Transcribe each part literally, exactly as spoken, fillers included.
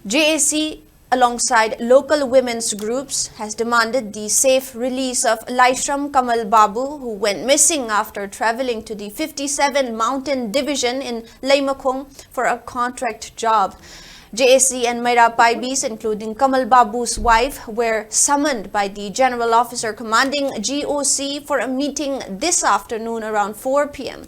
J A C, alongside local women's groups, has demanded the safe release of Laishram Kamal Babu, who went missing after traveling to the fifty-seven Mountain Division in Leimakhong for a contract job. J A C and Meira Paibis, including Kamal Babu's wife, were summoned by the General Officer Commanding G O C for a meeting this afternoon around four p m.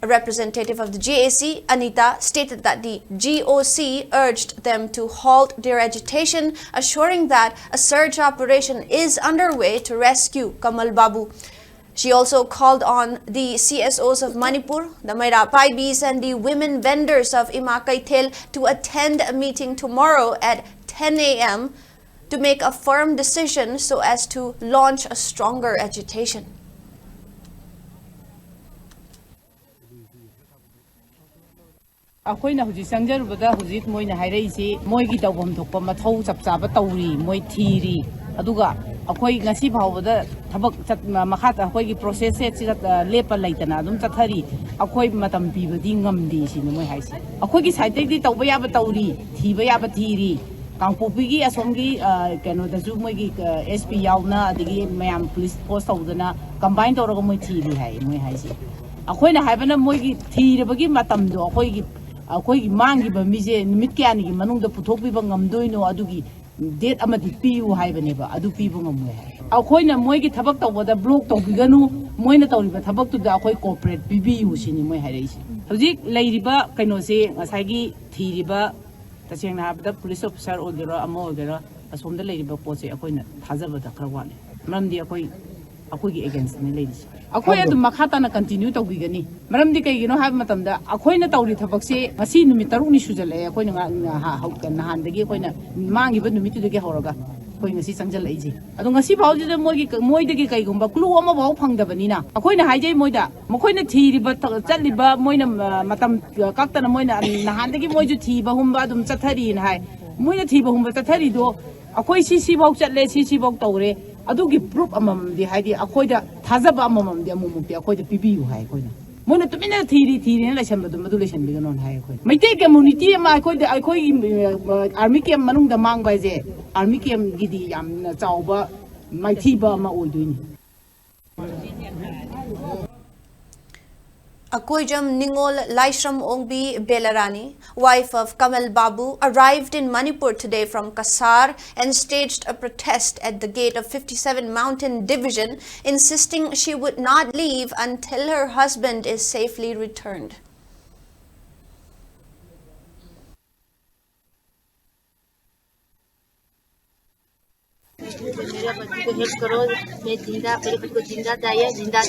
A representative of the G A C, Anita, stated that the G O C urged them to halt their agitation, assuring that a search operation is underway to rescue Kamal Babu. She also called on the C S Os of Manipur, the Meira Paibis, and the women vendors of Ima Keithel to attend a meeting tomorrow at ten a m to make a firm decision so as to launch a stronger agitation. ꯑꯩꯈꯣꯏꯅ ꯍꯧꯖꯤꯛ ꯆꯪꯖꯔꯨꯕꯗ ꯍꯧꯖꯤꯛ ꯃꯣꯏꯅ ꯍꯥꯏꯔꯛꯏꯁꯤ ꯃꯣꯏꯒꯤ ꯇꯧꯐꯝ ꯊꯣꯛꯄ ꯃꯊꯧ ꯆꯞ ꯆꯥꯕ ꯇꯧꯔꯤ, ꯃꯣꯏ ꯊꯤꯔꯤ꯫ ꯑꯗꯨꯒ ꯑꯩꯈꯣꯏ ꯉꯁꯤ ꯐꯥꯎꯕꯗ ꯊꯕꯛ ꯆꯠ-, ꯃꯈꯥ ꯑꯩꯈꯣꯏꯒꯤ process ꯁꯦ ꯁꯤꯗ, ꯑ, ꯂꯦꯞꯄ ꯂꯩꯇꯅ ꯑꯗꯨꯝ ꯆꯠꯊꯔꯤ꯫ ꯑꯩꯈꯣꯏ ꯃꯇꯝ ꯄꯤꯕꯗꯤ ꯉꯝꯗꯦ ꯁꯤꯅꯤ ꯃꯣꯏ ꯍꯥꯏꯁꯦ꯫ ꯑꯩꯈꯣꯏꯒꯤ side ꯇꯒꯤꯗꯤ ꯇꯧꯕ ꯌꯥꯕ ꯇꯧꯔꯤ, ꯊꯤꯕ ꯌꯥꯕ ꯊꯤꯔꯤ꯫ ꯀꯥꯡꯄꯣꯛꯄꯤꯒꯤ ꯑꯁꯣꯝꯒꯤ, ꯑ, ꯀꯩꯅꯣꯗꯁꯨ ꯃꯣꯏꯒꯤ, ꯑ, S P ꯌꯥꯎꯅ, ꯑꯗꯒꯤ ꯃꯌꯥꯝ police force ꯇꯧꯗꯅ combine ꯇꯧꯔꯒ ꯃꯣꯏ ꯊꯤꯔꯤ ꯍꯥꯏ ꯃꯣꯏ ꯍꯥꯏꯁꯦ꯫ ꯑꯩꯈꯣꯏꯅ ꯍꯥꯏꯕꯅ ꯃꯣꯏꯒꯤ ꯊꯤꯔꯕꯒꯤ ꯃꯇꯝꯗꯣ ꯑꯩꯈꯣꯏꯒꯤ, ꯑꯩꯈꯣꯏꯒꯤ ꯃꯥꯡꯈꯤꯕ ꯃꯤꯁꯦ ꯅꯨꯃꯤꯠ ꯀꯌꯥꯅꯤꯒꯤ ꯃꯅꯨꯡꯗ ꯄꯨꯊꯣꯛꯄꯤꯕ ꯉꯝꯗꯣꯏꯅꯣ, ꯑꯗꯨꯒꯤ date ꯑꯃꯗꯤ ꯄꯤꯌꯨ ꯍꯥꯏꯕꯅꯦꯕ, ꯑꯗꯨ ꯄꯤꯕ ꯉꯝꯃꯣꯏ ꯍꯥꯏ꯫ ꯑꯩꯈꯣꯏꯅ ꯃꯣꯏꯒꯤ ꯊꯕꯛ ꯇꯧꯕꯗ block ꯇꯧꯕꯤꯒꯅꯨ, ꯃꯣꯏꯅ ꯇꯧꯔꯤꯕ ꯊꯕꯛꯇꯨꯗ ꯑꯩꯈꯣꯏ cooperate ꯄꯤꯕꯤꯌꯨ ꯁꯤꯅꯤ ꯃꯣꯏ ꯍꯥꯏꯔꯛꯏꯁꯦ꯫ ꯍꯧꯖꯤꯛ ꯂꯩꯔꯤꯕ ꯀꯩꯅꯣꯁꯦ ꯉꯁꯥꯏꯒꯤ ꯊꯤꯔꯤꯕ, ꯇꯁꯦꯡꯅ ꯍꯥꯏꯔꯕꯗ police officer ꯑꯣꯏꯒꯦꯔꯥ ꯑꯃ ꯑꯣꯏꯒꯦꯔꯥ, ꯑꯁꯣꯝꯗ ꯂꯩꯔꯤꯕ ꯄꯣꯠꯁꯦ ꯑꯩꯈꯣꯏꯅ ꯊꯥꯖꯕꯗ ꯈꯔ ꯋꯥꯠꯂꯦ꯫ ꯃꯔꯝꯗꯤ ꯑꯩꯈꯣꯏ, ꯑꯩꯈꯣꯏꯒꯤ against ꯅꯤ ꯂꯩꯔꯤꯁꯦ꯫ ꯑꯩꯈꯣꯏ ꯑꯗꯨꯝ ꯃꯈꯥ ꯇꯥꯅ continue ꯇꯧꯕꯤꯒꯅꯤ꯫ ꯃꯔꯝꯗꯤ ꯀꯩꯒꯤꯅꯣ ꯍꯥꯏꯕ ꯃꯇꯝꯗ ꯑꯩꯈꯣꯏꯅ ꯇꯧꯔꯤ ꯊꯕꯛꯁꯦ ꯉꯁꯤ ꯅꯨꯃꯤꯠ ꯇꯔꯨꯛꯅꯤ ꯁꯨꯖꯜꯂꯛꯑꯦ꯫ ꯑꯩꯈꯣꯏꯅ ꯉ-, ꯉꯍꯥ-, ꯍꯧ-, ꯅꯍꯥꯟꯗꯒꯤ ꯑꯩꯈꯣꯏꯅ ꯃꯥꯡꯈꯤꯕ ꯅꯨꯃꯤꯠꯇꯨꯗꯒꯤ ꯍꯧꯔꯒ ꯑꯩꯈꯣꯏ ꯉꯁꯤ ꯆꯪꯁꯤꯜꯂꯛꯏꯁꯦ꯫ ꯑꯗꯣ ꯉꯁꯤ ꯐꯥꯎꯁꯤꯗ ꯃꯣꯏꯒꯤ, ꯃꯣꯏꯗꯒꯤ ꯀꯩꯒꯨꯝꯕ clue ꯑꯃꯐꯥꯎ ꯐꯪꯗꯕꯅꯤꯅ ꯑꯩꯈꯣꯏꯅ ꯍꯥꯏꯖꯩ ꯃꯣꯏꯗ, ꯃꯈꯣꯏꯅ ꯊꯤꯔꯤꯕ ꯊ-, ꯆꯠꯂꯤꯕ ꯃꯣꯏꯅ, ꯑ, ꯃꯇꯝ ꯀꯛꯇꯅ ꯃꯣꯏꯅ ꯅꯍꯥꯟꯗꯒꯤ ꯃꯣꯏꯁꯨ ꯊꯤꯕ ꯍꯨꯝꯕ ꯑꯗꯨꯝ ꯆꯠꯊꯔꯤꯅ ꯍꯥꯏ꯫ ꯃꯣꯏꯅ ꯊꯤꯕ ꯍꯨꯝꯕ ꯆꯠꯊꯔꯤꯗꯣ ꯑꯩꯈꯣꯏ ꯁꯤ ꯁꯤꯐꯥꯎ ꯆꯠꯂꯦ, ꯁꯤ ꯁꯤꯐꯥꯎ ꯇꯧꯔꯦ, ꯑꯗꯨꯒꯤ proof ꯑꯃꯃꯝꯗꯤ, ꯍꯥꯏꯗꯤ ꯑꯩꯈꯣꯏꯗ ꯊꯥꯖꯕ ꯑꯃꯃꯝꯗꯤ ꯑꯃꯨꯛꯃꯨꯛꯇꯤ ꯑꯩꯈꯣꯏꯗ ꯄꯤꯕꯤꯌꯨ ꯍꯥꯏ ꯑꯩꯈꯣꯏꯅ꯫ ꯃꯣꯏꯅ ꯇꯨꯃꯤꯟꯅ ꯊꯤꯔꯤ ꯊꯤꯔꯤꯅ ꯂꯩꯁꯟꯕꯗꯣ, ꯃꯗꯨ ꯂꯩꯁꯟꯕꯤꯒꯅꯣꯅ ꯍꯥꯏ ꯑꯩꯈꯣꯏ꯫ ꯃꯩꯇꯩ ꯀꯝꯃ꯭ꯌꯨꯅꯤꯇꯤ ꯑꯃ ꯑꯩꯈꯣꯏꯗ, ꯑꯩꯈꯣꯏꯒꯤ ꯑꯥꯔꯃꯤ ꯀꯦꯝ ꯃꯅꯨꯡꯗ ꯃꯥꯡꯕ ꯍꯥꯏꯁꯦ ꯑꯥꯔꯃꯤ ꯀꯦꯝꯒꯤꯗꯤ ꯌꯥꯝꯅ ꯆꯥꯎꯕ ꯃꯥꯏꯊꯤꯕ ꯑꯃ ꯑꯣꯏꯗꯣꯏꯅꯤ꯫ Akoijam Ningol Laishram Ongbi Belarani, wife of Kamal Babu, arrived in Manipur today from Kasar and staged a protest at the gate of fifty-seven Mountain Division, insisting she would not leave until her husband is safely returned. मेरा बच्ची को help करो। मैं जिंदा, मेरे बच्ची को जिंदा चाहिए। जिंदा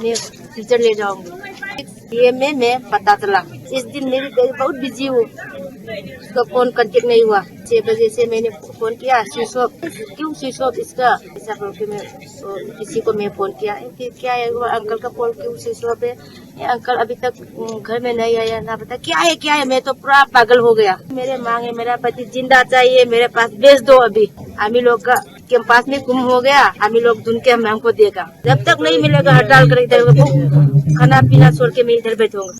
मैं फ्यूचर ले जाऊंगी। ये मैं मैं पता चला। इस दिन मेरी बहुत बिजी हूँ। उसका फोन कांटेक्ट नहीं हुआ। छह बजे से मैंने फोन किया, स्विच ऑफ। क्यों स्विच ऑफ इसका? ऐसा बोल के मैं किसी को मैं फोन किया कि क्या है वो अंकल का फोन क्यों स्विच ऑफ है? ये अंकल अभी तक घर में नहीं आया, ना पता क्या है क्या है। मैं तो पूरा पागल हो गया। मेरे मांग है, मेरा पति जिंदा चाहिए, मेरे पास भेज दो अभी। हम ही लोग का कैंपस में गुम हो गया। हम ही लोग ढूंढ के हम हमको देगा। जब तक नहीं मिलेगा हड़ताल करेगा, खाना पीना छोड़ के मैं इधर बैठूंगा।